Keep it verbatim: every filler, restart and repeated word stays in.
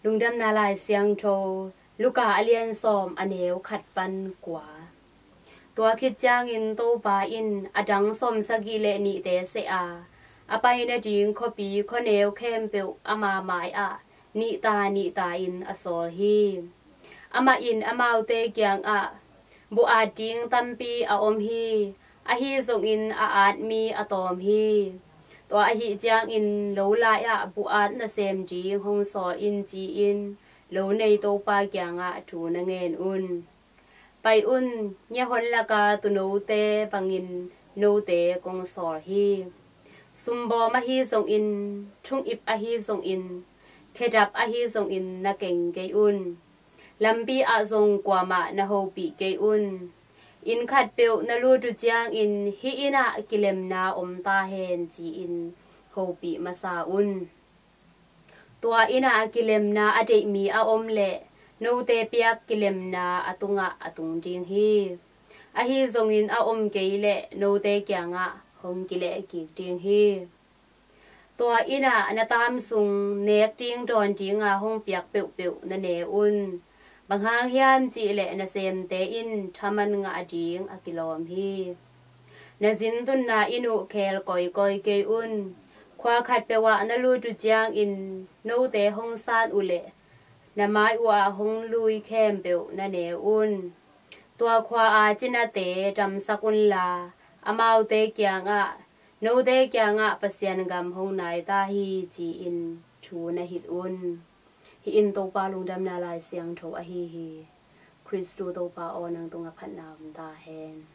Lungdamna Lai Siangtho, Luka a lian sawm, a neu khat pan kua. Tua khit ciangin Topa in a dang sawm sagih le nihte seh a, a pai nading khuapi khuaneu khempeuh ama mai-ah nihta nihta in a sawl hi. Amah in amaute kiangah, "Buh at ding tampi a om hi, ahi zongin a at mi a tawm hi. Tua ahih ciangin lo lai-ah buh at nasem ding hong sawl in," ci-in lo nei Topa kiangah thu na ngen un. "Pai un, ngiahon laka tuunote bangin note kong sawl hi. Sumbawm ahi zongin, thungip ahi zongin, khedap ahi zongin na keng kei un. Lampi ah zong kuamah na hopih kei un. Inn khatpeuh na lut uh ciangin, 'Hih inn ah kilemna om ta hen,' ci-in hopih masa un. Tua inn ah kilemna a deih mi a om leh, note piak kilemna a tungah a tung ding hi. Ahi zongin a om kei leh, note kiangah hong kileh kik ding hi. Tua inn ah na taam sung nek ding dawn dinga hong piak peuhpeuh na ne un. Bang hang hiam cih leh nasemte in thaman ngah ding a kilawm hi. Na zin tunna inn uh kheel kawikawi kei un. Khua khatpeuh ah na lut uh ciangin note hong san uh leh, na mai uh ah hong lui khempeuh na ne un. Tua khua-a cinate damsak unla, amaute kiangah, 'Note kiangah Pasian gam hong nai ta hi,' ci-in thu na hilh un." Hih in Topa Lungdamna Lai Siangtho ahi hi. Khristu Topa aw, nang tungah phatna om ta hen.